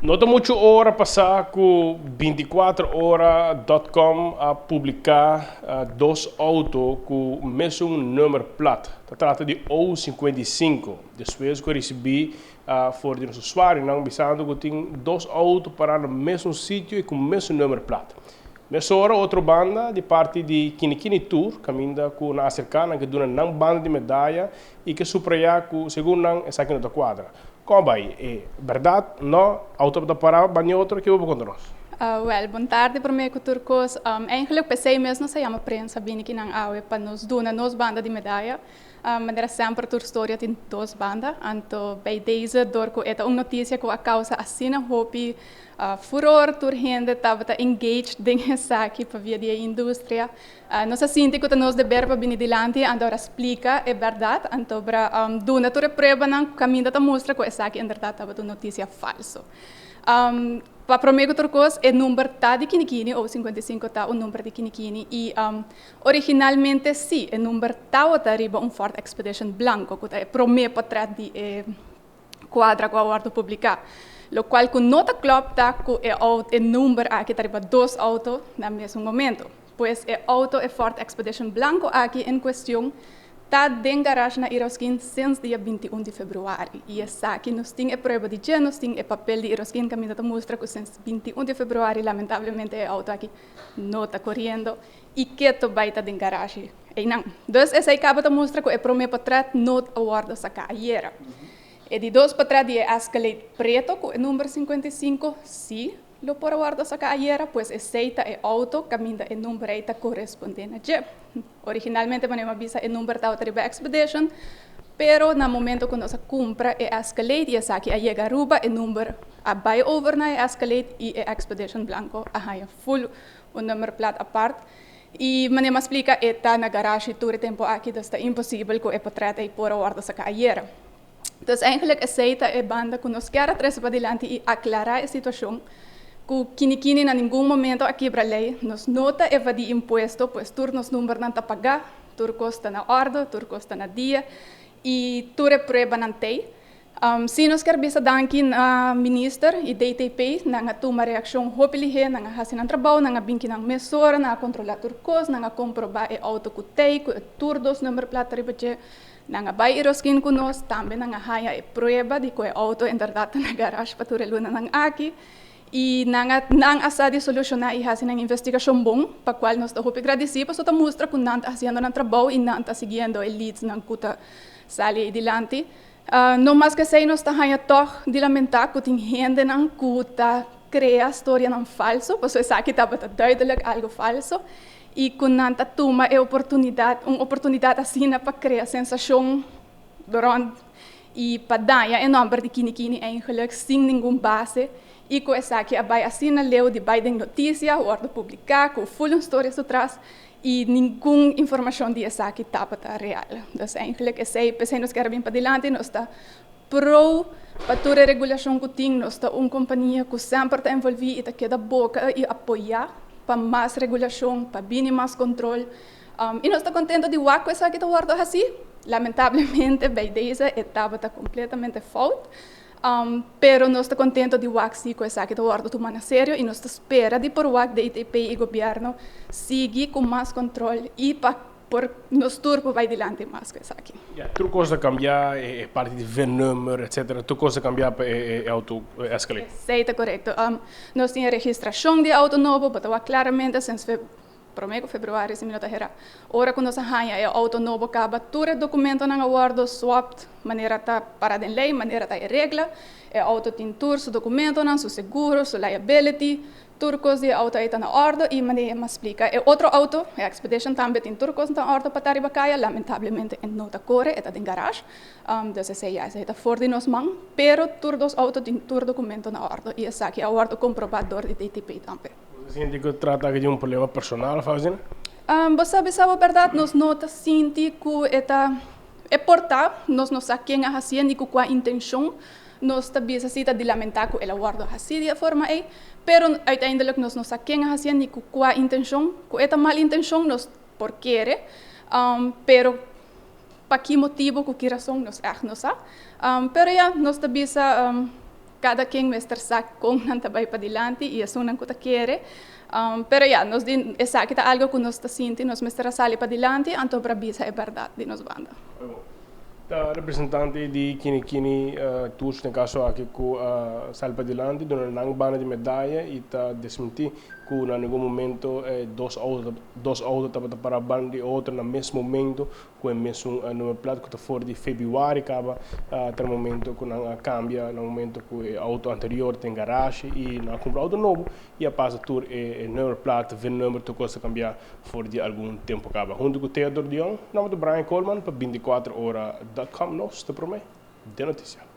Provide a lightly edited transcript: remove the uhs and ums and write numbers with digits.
No ta muchu ora pasá ku 24 ora.com a publiká dos outo ku mesun nummerplaat. Ta trata di O55. Despues ku a risibí for di nos usuarionan bisando ku tin dos outo pará na mesun sitio i ku mesun nummerplaat. Mesora otro banda di parti di Kinikini Tour kaminda ku nan aserká nan ke duna nan banda di medaya i ke suprayá ku segun nan esaki no ta kuadra. Kon bai? E bèrdat? No, outo ta pará banda di otro, ke bo por konta nos? Wèl, bon tardi promé ku tur kos. Eigenlijk p'esei mes nos a yama prensa bini kinan awe pa nos duna nos banda di medaya. Manera semper tur storia tin dos banda, anto bij deze dor ku e ta un notisia ku a kousa asina hopi furor, tur hende tabata engaged den esaki pabia di e industria. Nos a sinti ku ta nos deber pa bini dilanti anto ora splika e bèrdat, anto bra duna tur e pruebanan ku kaminda ta mustra ku esaki inderdat tabata un notisia falso. Pa promé ku tur kos, e number ta di Kinikini, O 55 ta un number di Kinikini i originalmente sí, e number tabata riba un Ford Expedition blanko ku ta e promé potrèt di e kuadra ku a wòrdu publiká. Lokual ku no ta klòp ta ku e e number aki ta riba dos outo na mesun momento. Pues e outo, e Ford Expedition blanko aki en kuestion, ta den garage na Irausquin sinds dia 21 di febrüari. I esaki nos tin e prueba di dje, nos tin e papel di Irausquin kaminda ta mustra ku sinds 21 di febrüari lamentablemente e outo aki no ta koriendo i keto bai ta den garage einan. Dus esei kaba ta mustra ku e promé potrèt no a wòrdu saká ayera. E di dos potrèt di e Escalade preto ku e number 55 sí lo por a wòrdu saká ayera, pues esei ta e outo kaminda e number ei ta korespondé na dje. Originalmente manera mi a bisa e number tabata riba Expedition, pero na momento ku nos a kumpra e Escalade i esaki a yega Aruba e number a bai over na e Escalade i e Expedition blanko a haña full un nummerplaat apart. I manera mi a splika e ta na garashi tur e tempu aki, dus ta imposibel ku e potrèt ei por a wòrdu saká ayera. Dus eigenlijk esei ta e banda ku nos kier a trese padilanti i aklará e situashon ku Kinikini na ningun momento a kibra lei. Nos no ta evadí impuesto, pues tur nos numbernan ta pagá, tur kos ta na òrdu, tur kos ta na dia i tur e pruebanan t'ei. Sí nos kier bisa danki na minister i DTP, nan a tuma reakshon hopi lihé, nan a hasi nan trabou, nan a bin ki nan mesora, nan a kontrolá tur kos, nan a komprobá e outo ku t'ei, ku e tur dos nummerplaat ta riba dje. Nan a bai Irausquin ku nos, tambe nan a haña e prueba di ku e outo inderdat ta na garage pa tur e lunanan aki i nan a nan a sa di solushoná i hasi nan investigashon bon, pa kual nos ta hopi gradisí pasobra ta mustra ku nan ta hasiendo nan trabou i nan ta siguiendo e leadsnan ku ta sali ei dilanti. No mas ku esei nos ta haña tòg di lamentá ku tin hendenan ku ta krea storianan falso, pasobra esaki tabata duidelijk algu falso, i ku nan ta tuma e oportunidat, un oportunidat asina pa krea sensashon rònt i pa daña e nòmber di Kinikini eigenlijk sin ningun base i ku esaki a bai asina leu di bai den notisia, wòrdu publiká ku ful un storia su tras i ningun informashon di esaki tabata real. Dus eigenlijk esei, p'esei nos kier a bin padilanti, nos ta pro pa tur e regulashon ku tin, nos ta un kompania ku semper ta envolví i ta keda boka i apoyá pa mas regulashon, pa bini mas kontrol. I nos ta kontento di wak ku esaki ta wòrdu hasí. Lamentablemente bij deze e tabata kompletamente fout, pero nos ta kontento di wak si ku esaki ta wòrdu tuma na serio i nos ta spera di por wak DTP i gobièrnu sigui ku mas kontrol i pa por nos tur por bai dilanti mas ku esaki. Ya, tur kos ta kambia, e parti di V-nummer, etcetera, tur kos ta kambia pa e auto Escalade. Esei ta korekto. Nos tin e registrashon di e auto nobo, bo ta wak klaramente sinds promé ku februari si mi no ta hera. Ora ku nos a haña e auto nobo kaba tur e dokumentonan a wòrdu swapped manera ta para den lei, manera ta e regla. E auto tin tur su dokumentonan, su seguro, su liability, Tur kos di e outo ei ta na òrdu i manera mi a splika e otro outo, e Expedition, tambe tin tur kos na òrdu pa ta riba kaya. Lamentablemente e no ta kore, e ta den garage. Dus esei ya, esei ta for di nos man. Pero tur dos outo tin tur dokumento na òrdu i esaki a wòrdu komprobá dor di DTP tambe. Bo ta sinti ku trata aki di un problema personal òf asina? Bo sa bisa bo bèrdat, nos no ta sinti ku e ta, e por ta, nos no sa ken a hasié ni ku kua intenshon. Nos ta bisa si ta di lamentá ku el a wòrdu hasí di e forma ei, pero uiteindelijk nos no sa ken a hasié ni ku kua intenshon. Ku e ta mal intenshon nos por kere, pero pa ki motibu, ku ki rason nos ègt no sa. Pero ya, nos ta bisa. Kada ken mester sa kon nan ta bai padilanti i esunnan ku ta kere. Pero ya, nos di esaki ta algu ku nos ta sinti nos mester a sali padilanti anto por a bisa e bèrdat di nos banda. Ta representante di Kini Kini Tours den kaso aki ku a sali padilanti duna nan banda di medaya i ta desmentí ku na ningun momento e dos outo dos outo tabata para banda di otro na mes momento ku e mesun nummerplaat ku ta for di febrüari kaba ta na momento ku nan a kambia na momento ku e outo anterior ta den garage i nan a kumpra outo nobo i a pasa tur e nummerplaat, V-nummer tur kos a kambia for di algun tempu kaba. Huntu ku Theodor Dion, nomber ta Brian Koolman pa 24 ora dot com nos ta prome den notisia.